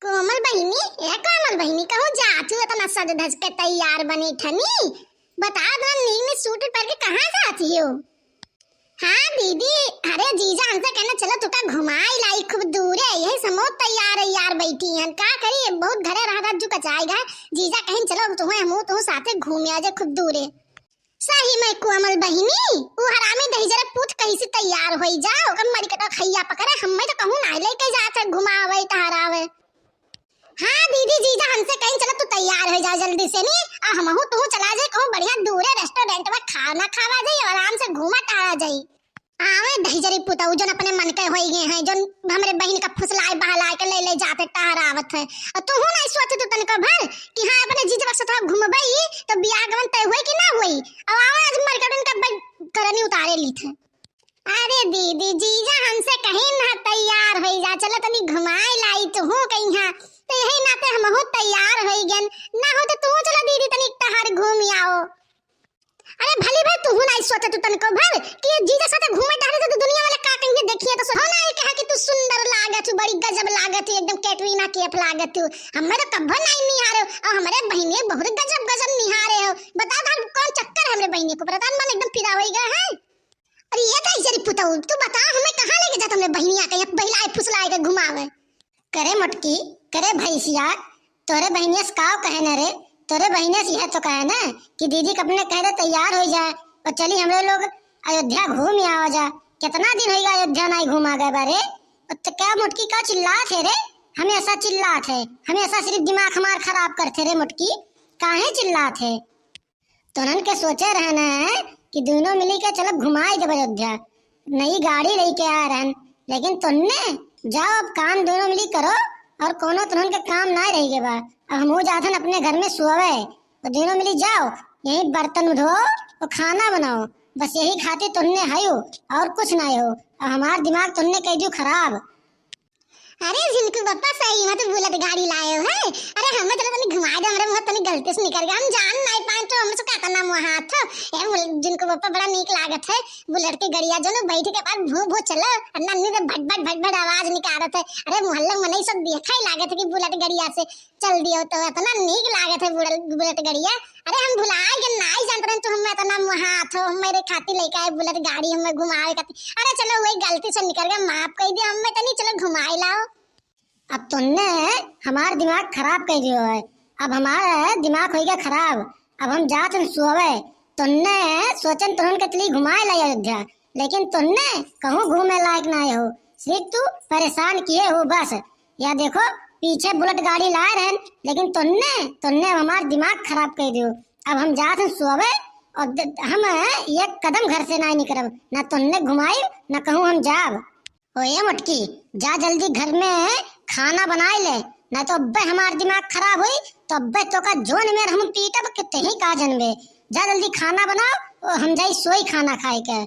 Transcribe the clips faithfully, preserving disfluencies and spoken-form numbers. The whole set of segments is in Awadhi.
कोमल बहिनी, ए कोमल बहिनी, कहूँ जात हो इतना सज धज के तैयार बनी ठनी? बता दो, नीक नीक सूट पहिर के कहाँ जात हो? हाँ दीदी, अरे जीजा हमसे कहना चलो तुका घुमाई लाई खूब दूरे, यही समोत तैयार है यार बैठी हन, का करी बहुत घरे रह रह जुकचाई गए। जीजा कहिन चलो तुहे हमू तुहू साथे घूमे आ जाए खूब दूरे। सही में कोमल बहिनी, उ हरामी दहिजरे पूत कहीं से तैयार होई जा, ओकर मरी के तो खैया पकड़े, हम्मे तो कहूँ ना लेके जात है घुमावे टहरावे। हाँ दीदी, जीजा हमसे कहिन चलो तू तैयार हो जा जल्दी से नी, आ हमहू तू चला जाए कहूँ बढ़िया दूरे रेस्टोरेंट में खाना खावा जाई और आराम से घूमा टहरा जाई। आवे दहिजरी पुतऊ जौन अपने मन के होई गए हैं, जौन हमरे बहिन का फुसलाए बहलाए के ले ले जाते टहरावत है। और तू हूँ नहीं सोचे तू तनिको भर कि हाँ अपने जीजा के साथ घूमबई तो बियाह गवन तय हुई कि ना हुई। अब आवे आज मार्केट उनका बै-, करनी उतारे ली थे। अरे दीदी, जीजा हमसे कहीं ना तैयार होई जा, चलो तनी घुमाए लाई तू हूँ कहीं हाँ, तो यही नाते हमहू तैयार होई गन। ना हो तो तू चलो दीदी तनी टहर घूम आओ। अरे भली भाई, तू नहीं सोचे तू तनको भर कि जीजा साथे घूमे टहरे तो दुनिया वाले का कहिए देखिए तो हो नहीं कहा कि तू सुंदर लागत हो, बड़ी गजब लागत हो, एकदम कैटरीना कैफ लागत हो। हमें तो कब्बो नहीं निहारे हो, और हमारे बहिने बहुत गजब गजब निहारे हो। बता धार कौन चक्कर है हमरे बहिने को, बता मन एकदम फिदा होई गया है। अरे ये दहिजरी पुतऊ, तू बता हमें कहाँ लेके जात हमरे बहिनिया के, यहाँ बहिलाए फुसलाए के घुमावे। करे मोटकी, करे भैंसिया, तोरे बहिनिया से काव कहे न रे? तोरे बहिनिया से यह तो कहे न कि दीदी के अपने कह दे तैयार हो जाए और चली हमरे लोग अयोध्या घूम आवा जा। कितना दिन होइगा अयोध्या नहीं घूमा गए बारे। और तो क्या मोटकी का चिल्लात है रे? हमेशा चिल्लात है, हमेशा सिर्फ दिमाग हमार खराब करते रे मोटकी, काहे चिल्लात है? तोहन के सोचे रहन है कि दोनों मिली के चलब घुमाई देब अयोध्या, नई गाड़ी लेके आए रहन, लेकिन तोहने जाओ अब काम दोनों मिली करो और कोनो तोहन के काम ना रह गए बा। अब हमहू जाथन अपने घर में सोवे, तो दोनों मिली जाओ यही बर्तन धो और खाना बनाओ, बस यही खातिर तोहने हयो और कुछ ना हो। अब हमार दिमाग तोहने कह दियो खराब। अरे झिनकू बप्पा, सही में तो बुलेट गाड़ी लाए हो है। अरे हमें चलो तनी घुमाए दे, हमरे मुँह तनी गलती से निकल गया, हम जान नहीं पाए तो हमसे का करना मुँह हाथ हो। ए बुल-, झिनकू बप्पा बड़ा नीक लागत है बुलेट के गड़िया, जो बैठ के पास भू भू चलो, और नन्नी से भट भट भट भट आवाज निकालत है। अरे मोहल्ला में नहीं सब देखा ही लागत है कि बुलेट गड़िया से चल दियो तो इतना नीक लागत है बुलेट, बुलेट गड़िया। अरे हम भुलाए के नाई जानत रहन, तू हमें इतना मुहा थो, हम मेरे खातिर लेके आए बुलेट गाड़ी, हमें घुमावे खातिर। अरे चलो वही गलती से निकल गया, माफ कर दिया हमें तनी, चलो घुमाए लाओ। अब तुमने हमार दिमाग खराब कर दियो है, अब हमारा दिमाग हो गया खराब, अब हम जात हन सोवे। तुमने सोचन तुरंत के चली घुमाए लाई अयोध्या, लेकिन तुमने कहूँ घूमे लायक ना हो, सिर्फ तू परेशान किए हो बस। या देखो, पीछे बुलेट गाड़ी लाए रहन, लेकिन तुमने, तुमने हमार दिमाग खराब कर दियो। अब हम जात हन सोवे और द-, हम एक कदम घर से ना निकलब, ना तुमने घुमाई, ना कहूँ हम जाब। ओए मोटकी, जा जल्दी घर में खाना बनाए ले, ना तो अब्बे हमार दिमाग खराब हुई, तो अब्बे तो का जोन में हम पीटब के तेही का जनबे। जा जल्दी खाना बनाओ और हम जाई सोई खाना खाए के।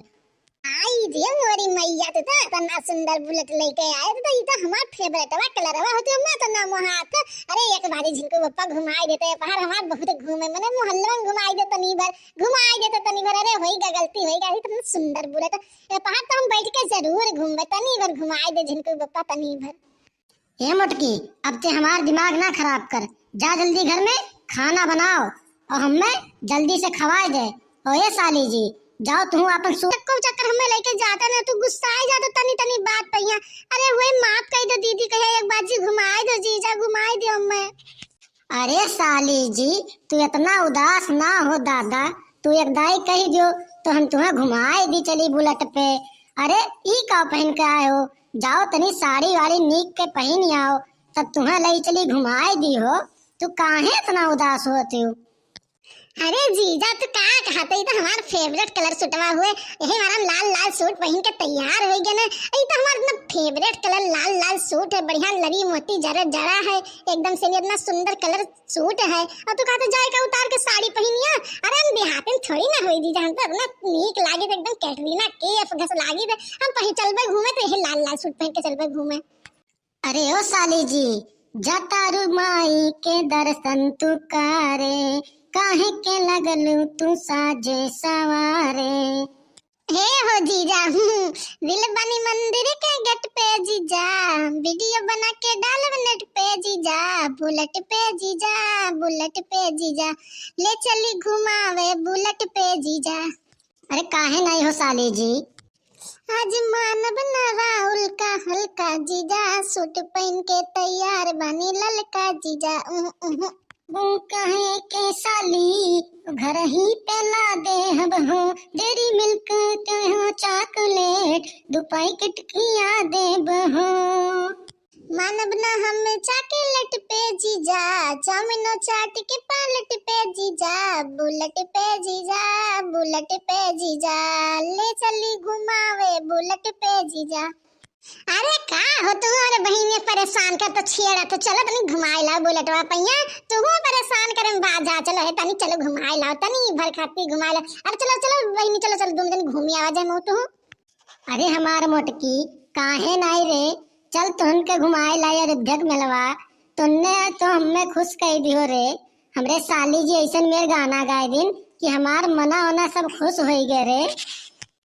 आई रे मोरी मैया, तू तो इतना सुंदर बुलेट लेके आए, तू तो, ई तो हमार फेवरेटवा कलरवा होती, हमें तो ना मोहात। अरे एक बारी झिनकू बप्पा घुमाई देते, पहाड़ हमार बहुत घूमे, मने मोहल्ला में घुमाई दे तनी भर, घुमाई देते तनी भर। अरे होई गा गलती, होई गा, इतना सुंदर बुलेट, ए पहाड़ तो हम बैठ के जरूर घूमबे, तनी भर घुमाई दे झिनकू बप्पा तनी भर। ए मोटकी, अब ते हमार दिमाग ना खराब कर, जा जल्दी घर में खाना बनाओ और हमें जल्दी से खवाए दे। ओ ए साली जी, जाओ तू अपन सू- चक्कर चक्कर हमें लेके जाता ना, तू गुस्साए जाता तनी तनी बात पे यहाँ। अरे वही माफ कर दो दीदी, कहे एक बार जी घुमाए दो जीजा, घुमाए दो हमें। अरे साली जी, तू इतना उदास ना हो दादा, तू एक दाई कही दियो तो हम तुम्हें घुमाए दी चली बुलेट पे। अरे ई का पहन के आए हो, जाओ तनी साड़ी वाड़ी नीक के पहन आओ, तब तुम्हें लई चली घुमाए दी हो। तू काहे इतना उदास होती हो? अरे जीजा, तू का कहत है, ई तो हमार फेवरेट कलर सूटवा हुए, यही हमारा लाल लाल सूट पहन के तैयार हो गए ना। ई तो हमार इतना फेवरेट कलर लाल लाल सूट है, बढ़िया लड़ी मोती जरा जरा है, एकदम से इतना सुंदर कलर सूट है, और तू कहते जाए का उतार के साड़ी पहनिया। अरे हम देहात में थोड़ी ना होई जीजा, हम तो इतना नीक लागे थे, एकदम कैटरीना कैफ घस लागे थे, हम पहन चलबे घूमे तो यही लाल लाल सूट पहन के चलबे घूमे। अरे ओ साली जी, जातारू माई के दर्शन तू करे, काहे के लगलू तू साजे सवारे। हे हो जीजा, हम्म, दिल बनी मंदिर के गेट पे जीजा, वीडियो बना के डालब नेट पे जीजा, बुलेट पे जीजा, बुलेट पे जीजा, ले चली घुमावे बुलेट पे जीजा। अरे काहे नहीं हो साली जी? आज मानब ना राहुल का हल्का जीजा, सूट पहन के तैयार बानी ललका जीजा। उह, उह। वो कहे के साली घर ही पे ला देहब हो, डेयरी मिल्क के हो चॉकलेट, दो पैकेट खिया देब हो। मानब ना हम चॉकलेट पे जीजा, चाउमीनो चाट के पालेट पे जीजा, बुलेट पे जीजा, बुलेट पे जीजा, ले चली घुमावे बुलेट पे जीजा। अरे का हो तू, अरे बहिनी परेशान कर तो छेड़ा तो चलो तनी घुमाए लाओ बुलेटवा पहिया, तू परेशान करे में बाझा, चलो हे तनी चलो घुमाए लाओ, तनी भर खाती घुमाए लाओ। अरे चलो चलो बहिनी चलो चलो दोनों जन घूमी आवा जाए मऊ तू। अरे हमार मोटकी, काहे नाई रे, चल तुहन के घुमाए लाई अयोध्या के मेलवा, तुन्ने तो हमें खुश कई दियो रे। हमरे साली जी ऐसन मेर गाना गाए दिन कि हमार मना ओना सब खुश होई गए रे।